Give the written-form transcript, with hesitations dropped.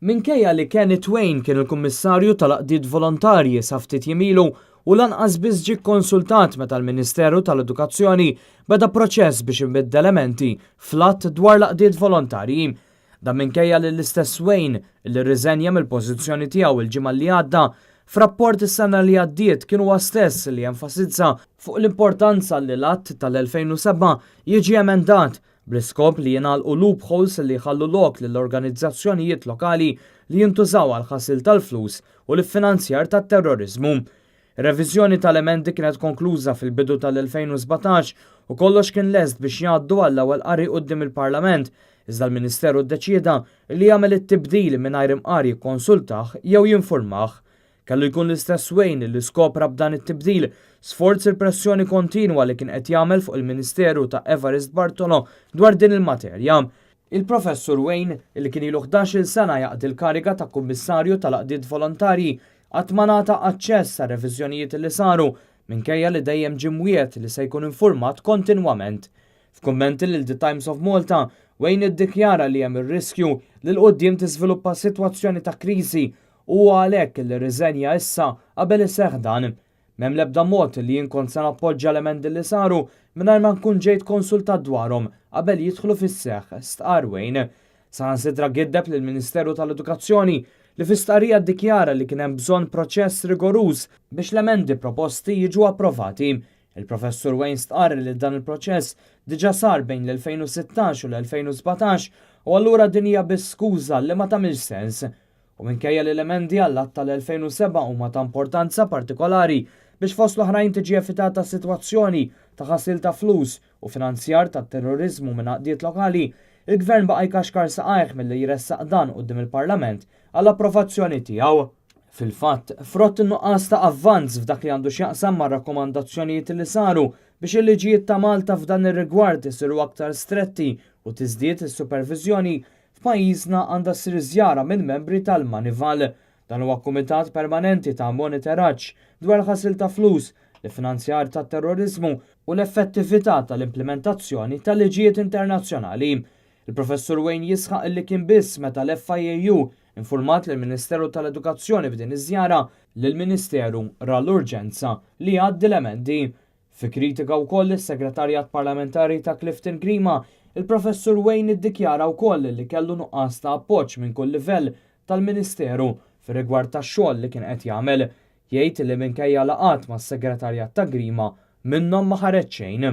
Minkejja li Kenneth Wain kien il-Kummissarju tal-Għaqdiet Volontarji sa ftit jiem ilu u lanqas biss ġie kkonsultat meta l-Ministeru tal-Edukazzjoni beda proċess biex ibiddel elementi fl-Att dwar l-Għaqdiet Volontarji. Dan minkejja li l-istess Wain, li rriżenja mill-pożizzjoni tiegħu l-ġimgħa li għadda, f'rapport is-sena li għaddiet kien huwa stess li enfasizza fuq l-importanza li l-Att tal-2007 jiġi emendat bl-iskop li jingħalqu loopholes li jħallu lok lill-organizzazzjonijiet lokali li jintużaw għall-ħasil tal-flus u l-iffinanzjar tat-terroriżmu. Ir-reviżjoni tal-emendi kienet konkluża fil-bidu tal-2017 u kollox kien lest biex jgħaddu għall-ewwel qari quddiem il-Parlament, iżda l-Ministeru ddeċieda li jagħmel it-tibdil mingħajr imqar jikkonsultah jew jinfurmah. Kellu jkun l-istess Wain li skopra b'dan it-tibdil sforz il-pressjoni kontinwa li kien qed jagħmel fuq il-Ministeru ta' Evarist Bartolo dwar din il-materja. Il-Professur Wain, li kien ilu 11-il sena jaqdi l-kariga ta' Kummissarju tal-Għaqdiet Volontarji, qatt ma ngħata aċċess għar-reviżjonijiet li saru minkejja li dejjem ġie mwiegħed li se jkun infurmat kontinwament. F'kummenti lil The Times of Malta, Wain iddikjara li hemm ir-riskju li 'l quddiem tiżviluppa sitwazzjoni ta' kriżi u huwa għalhekk li rriżenja issa qabel iseħħ dan. M'hemm l-ebda mod li jien kont se nappoġġa l-emendi li saru mingħajr ma nkun ġejt konsultat dwarhom qabel jidħlu fis-seħħ, stqarr Wain. Saħansitra giddeb lill-Ministeru tal-Edukazzjoni li fi stqarrija ddikjara li kien hemm bżonn proċess rigoruż biex l-emendi proposti jiġu approvati. Il-Professur Wain stqarr li dan il-proċess diġà sar bejn l-2016 u l-2017 u allura din hija biss skuża li ma tagħmilx sens. U minkejja li l-emendi għall-Att tal-2007 huma ta' importanza partikolari biex fost l-oħrajn tiġi evitata sitwazzjoni ta' ħasil ta' flus u finanzjar tat-terroriżmu minn għaqdiet lokali, il-Gvern baqa' jkaxkar saqajh milli jressaq dan quddiem il-Parlament għall-approvazzjoni tiegħu. Fil-fatt, frott in-nuqqas ta' avvanz f'dak li għandu x'jaqsam mar-rakkomandazzjonijiet li saru biex il-liġijiet ta' Malta f'dan ir-rigward isiru aktar stretti u tiżdied is-superviżjoni, F'pajjiżna għandha ssir żjara minn membri tal-Manival. Dan huwa kumitat permanenti ta' moniteraġġ dwar il-ħasil ta' flus, l-iffinanzjar tat-terroriżmu u l-effettività tal-implimentazzjoni ta' liġijiet internazzjonali. Il-Professur Wayne jisħaq illi kien biss meta l-FIAU infurmat lill-Ministeru tal-Edukazzjoni b'din iż-żjara li l-Ministeru ra l-urġenza li jgħaddi l-emendi. Fi kritika wkoll lis-Segretarjat Parlamentari ta' Clifton Grima, il-Professur Wayne iddikjara wkoll li kellu nuqqas ta' appoġġ minn kull livell tal-Ministeru fir-rigward tax-xogħol li kien qed jagħmel. Jgħid li minkejja laqgħat mas-Segretarjat ta' Grima, minnhom ma ħareġ xejn.